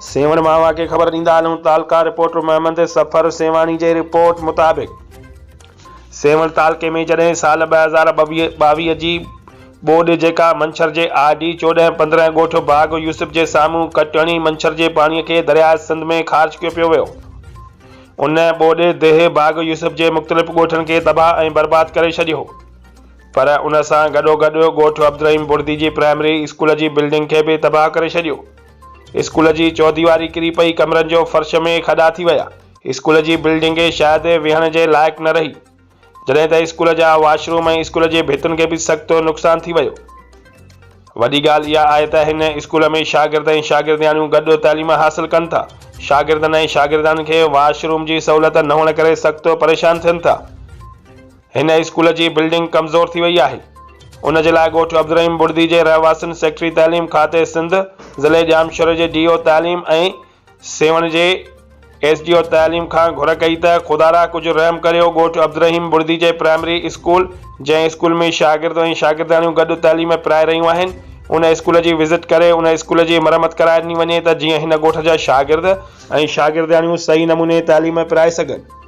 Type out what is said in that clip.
سيوهڻ مان اوهان کي خبر ڏيندا هلون تعلقه رپورٽر محمد صفر سيوهاڻي جي رپورٽ مطابق سيوهڻ تعلقي ۾ جڏهن سال 2022 جي ٻوڏ جيڪا منڇر جي I D 14 15 ڳوٺ باغ يوسف جي سامهون ڪٽ هڻي منڇر جي پاڻي کي درياء سنڌ ۾ خارج ڪيو پيو ويو ان ٻوڏ ديهه باغ يوسف جي مختلف ڳوٺن کي تباهه ۽ برباد ڪري ڇڏيو پر ان سان گڏوگڏ ڳوٺ عبدالرحيم بڙدي جي پرائمري اسڪول جي بلڊنگ کي به تباهه ڪري ڇڏيو. اسڪول جي چوديواري ڪري پئي، ڪمرن جو فرش ۾ کڏا ٿي ويا. اسڪول جي بلڊنگ شايد ويهڻ جي لائق نه رهي. جڏهن ته اسڪول جا واش روم ۽ اسڪول جي ڀتين کي به سخت نقصان ٿي ويو. وڏي ڳالهه اها آهي ته هن اسڪول ۾ شاگرد ۽ شاگردياڻيون گڏ تعليم حاصل ڪن ٿا. شاگردن ۽ شاگردياڻين کي واش روم جي سهولت نه هئڻ ڪري سخت پريشان ٿين ٿا. هن اسڪول جي بلڊنگ ڪمزور ٿي وئي آهي. ان جي لاء ڳوٺ عبدالرحيم بڙدي جي رهواسين سيڪريٽري تعليم کاتي سنڌ، ضلعي ڄامشوري جي ڊي او تعليم ۽ سيوهڻ جي ايس ڊي او تعليم کان گهر ڪئي ته خدارا ڪجهه رحم ڪريو ڳوٺ عبدالرحيم بڙدي جي پرائمري اسڪول جنهن اسڪول ۾ شاگرد ۽ شاگردياڻيون گڏ تعليم پرائي رهيون آهن ان اسڪول جي وزٽ ڪري ان اسڪول جي مرمت ڪرائي ڏني وڃي ته جيئن هن ڳوٺ جا شاگرد ۽ شاگردياڻيون صحيح نموني تعليم پرائي سگهن.